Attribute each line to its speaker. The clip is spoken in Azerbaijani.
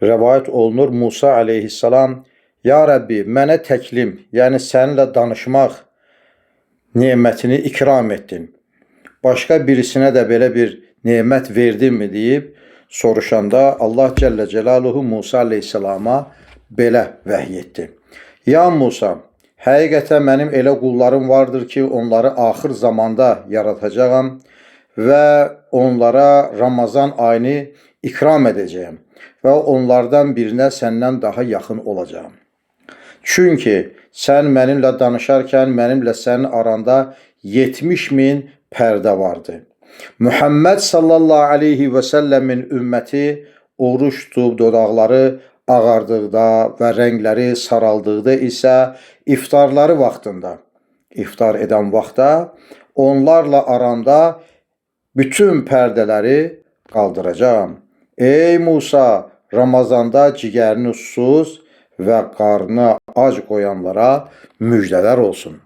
Speaker 1: Rəvayət olunur Musa əleyhissalam, Ya Rəbbi, mənə təklim, yəni səninlə danışmaq nemətini ikram etdin. Başqa birisinə də belə bir nemət verdinmi deyib soruşanda Allah Cəllə Celaluhu Musa əleyhissalama belə vəhy etdi. Ya Musa, həqiqətən mənim elə qullarım vardır ki, onları axır zamanda yaratacağam və onlara Ramazan ayını ikram edəcəyəm və onlardan birinə səndən daha yaxın olacağam. Çünki sən mənimlə danışarkən mənimlə sənin aranda 70 min pərdə vardı. Muhammed sallallahu aleyhi və səlləmin ümməti oruç tutub dodaqları ağardıqda və rəngləri saraldıqda isə iftarları vaxtında, iftar edən vaxtda onlarla aranda bütün pərdələri qaldıracağam. Ey Musa, Ramazanda cigərini susuz və qarnı ac qoyanlara müjdələr olsun.